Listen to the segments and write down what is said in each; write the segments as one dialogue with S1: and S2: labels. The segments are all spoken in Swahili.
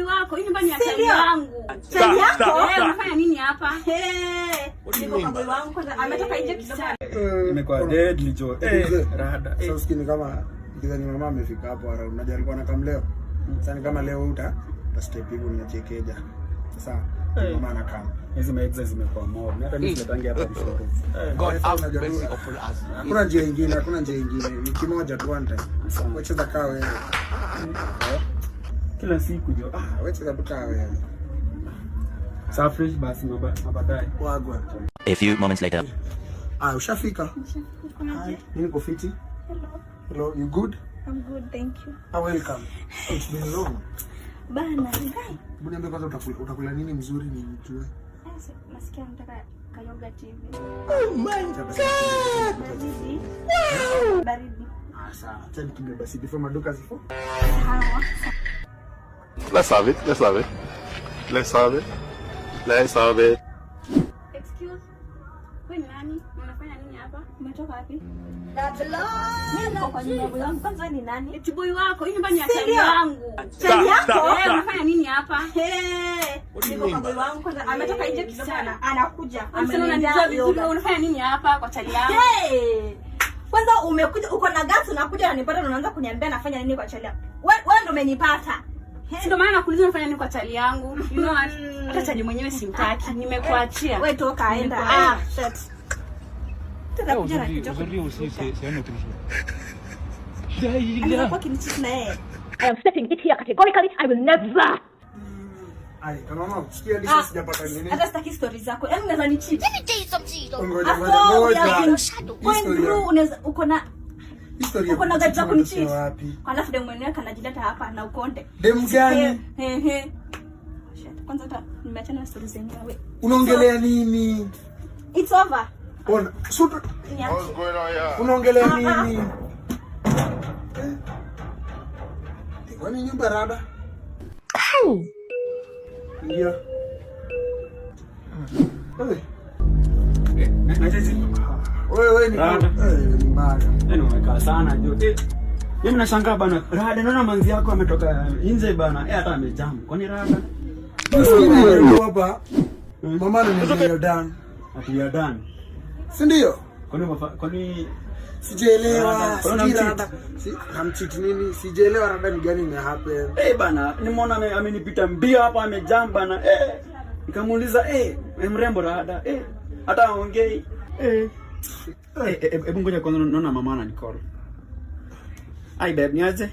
S1: Wako, hii nyumba ni ya
S2: Si
S1: chali
S2: ndio?
S1: yangu.
S2: Chali yako?
S1: Eh, unafanya nini hapa?
S2: Hey, niko kwa boy wangu kwanza, ametoka nje kisichana.
S3: Imekuwa deadly, jo. Eh,
S4: Mzee.
S3: rada.
S4: Sasa
S3: Eh.
S4: usikini kama kidhani mama amefika hapo around. Unajua alikuwa anakam leo. Sasa ni kama leo uta step hivi uniachekeja. Sasa mama anakam.
S3: Hizi ma zimekuwa mob. Hata mimi siletangi hapa mshoro. Eh.
S5: God
S4: Sasa
S5: have
S4: unajua tu-
S5: mercy upon us.
S4: Hakuna njia ingine, hakuna njia ingine. Ni kimoja tu, one time.
S3: Sawa.
S4: Wewe cheza kaa wewe.
S3: Kila siku, jo. Ah,
S4: Ah, wewe cheza tu kaa wewe.
S3: Sawa, fresh basi mabaadaye.
S4: Wagwan.
S6: A few moments later.
S4: Ah, ushafika? Hi, mimi niko fiti. Hello, you good?
S2: I'm good, thank you.
S4: Ah, welcome. It's been long.
S2: Bana,
S4: Hebu niambie kwanza utakula nini mzuri nijue.
S2: sasa nasikia nataka ka yogurt hivi.
S4: Oh my God.
S2: Baridi. Baridi.
S4: Ah, sawa. Acha nikimbie basi before maduka zifo.
S2: Sawa.
S7: Let's have it. Let's have it. Let's have it. Let's have it.
S1: Excuse. Wewe ni nani? Unafanya nini hapa?
S2: Umetoka wapi? Mimi niko kwa nyumba ya boy wangu. Kwanza wewe ni nani?
S1: Eti boy wako, hii nyumba ni ya
S2: Si
S1: chali
S2: ndio?
S1: yangu.
S2: Chali yako?
S1: Eh, unafanya nini hapa?
S2: Hey, niko kwa boy wangu kwanza, ametoka nje kisichana. Anakuja.
S1: Msichana,
S2: Ameniendea
S1: unanijua vizuri,
S2: yogurt.
S1: wewe unafanya nini hapa kwa chali yangu?
S2: Hey! Kwanza umekuja, uko na guts, unakuja unanipata na unaanza kuniambia nafanya nini kwa chali yako. Wewe ndo umenipata.
S1: Si ndio maana nakuuliza unafanya nini kwa chali yangu? You know what? Hata chali mwenyewe simtaki. Nimekuachia.
S2: Wewe toka, enda. Ah, shit. Tena kuja na kuja. Anaweza kuwa akinicheat na yeye.
S8: I am stating it here categorically. I will never.
S4: Ai, kama mama sikia hadi sasa sijapata nini.
S2: Hata sitaki stories zako. Yaani unaweza nicheat.
S4: Ngoja
S2: After
S4: ngoja
S2: we have
S4: ngoja.
S2: been going
S4: History
S2: through, unaweza uko na
S4: History
S2: uko na guts za kunicheat.
S4: wapi?
S2: Alafu demu mwenyewe kanajileta hapa na ukonde.
S4: Demu gani?
S2: He he. Shit, kwanza hata nimeachana na stories zenyewe.
S4: Unaongelea nini?
S2: It's over.
S4: Ona, sutu
S2: Niache.
S7: What's going on here?
S4: unaongelea
S2: Ah, ah.
S4: nini? Eh? Kwani nyumba rada? Ingia. Eh,
S3: Na jiji.
S4: wewe ni
S3: Rada.
S4: eh, ni mara.
S3: Yaani umekaa sana, jo. Eh. Mimi nashangaa bana. Rada, naona manzi yako ametoka nje bana. Eh, hata amejam. Kwani rada?
S4: Maskini hapa. Mama ananiambia you're done.
S3: Ati you are done.
S4: Si ndio?
S3: Kwani
S4: Sijaelewa.
S3: Rada, kwani
S4: Sijui
S3: unamcheat?
S4: rada. Si namcheat nini? Sijaelewa rada ni gani ime happen.
S3: Eh bana, nimeona amenipita mbio hapa, amejam bana. Eh. Nikamuuliza, eh, mrembo, rada. Eh. Hata aongei. Eh. Eh, eh, hebu ngoja kwanza, naona mama ananicall. Ai babe, niaje?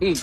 S3: Eh.